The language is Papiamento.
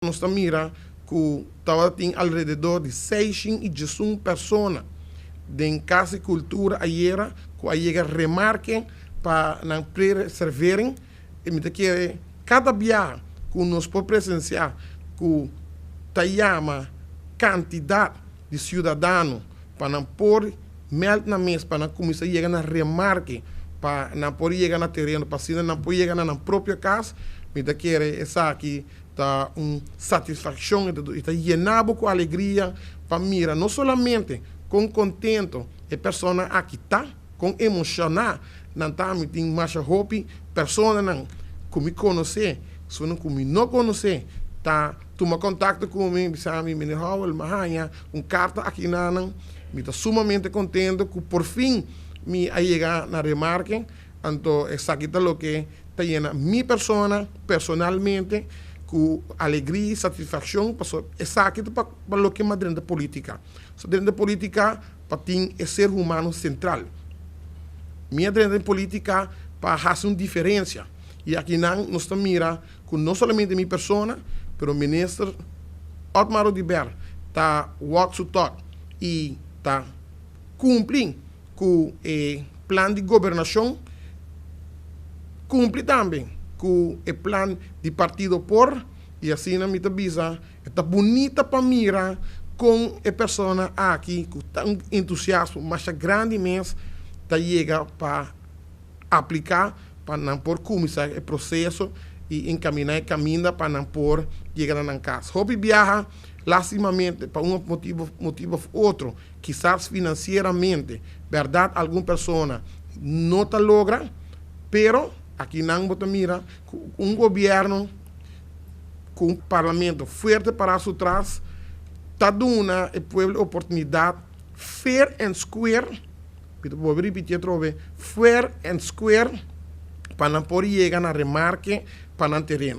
Nos ta mira ku tabatin alrededor di 611 persona den Kas di Kultura ayera ku a yega remarke pa nan pre-reservering i mi ta kere kada biaha ku nos por presensiá ku ta yama kantidat di siudadano pa nan por mèld nan mes pa nan kuminsá yega na remarke pa nan por yega na tereno pa asina nan por yega na nan propio kas. Mi ta kere esaki ta un satisfakshon i ta yena bo ku alegria pa mira no solamente kon kontento e persona aki ta, kon emoshoná nan ta. Mi tin masha hopi personanan ku mi konosé, esunnan ku mi no konosé ta tuma kontakto ku mi, bisa mi, "Meneer Howell, mi a haña un karta aki nanan, mi ta sumamente kontento ku por fin mi a yega na remarke." Anto esaki ta loke ta yena mi persona personalmente ku alegria i satisfakshon, pasobra esaki ta pa loke mi a drenta politika. So drenta politika pa tin e ser humano sentral. Mi a drenta den politika pa hasi un diferensia i akinan nos ta mira ku no solamente mi persona pero Minister Otmar Oduber ta walk su talk i ta kumpli ku e plan di gobernashon, kumpli tambe ku e plan di partido por i asina mi ta bisa e ta bunita pa mira kon e persona aki ku tan entusiasmo masha grandi mes ta yega pa apliká pa nan por kuminsá e proseso i enkaminá e kaminda pa nan por yega na nan kas. Hopi biaha lastimamente pa un motibu motibu òf otro kisas financieramente, berdad algun persona no ta logra, pero akinan bo ta mira cu un gobierno cu un parlamento fuerte para su tras ta duna e pueblo oportunidad fair and square, mi ta bolbe ripiti atrobe, fair and square pa nan por yega na remarke pa nan tereno.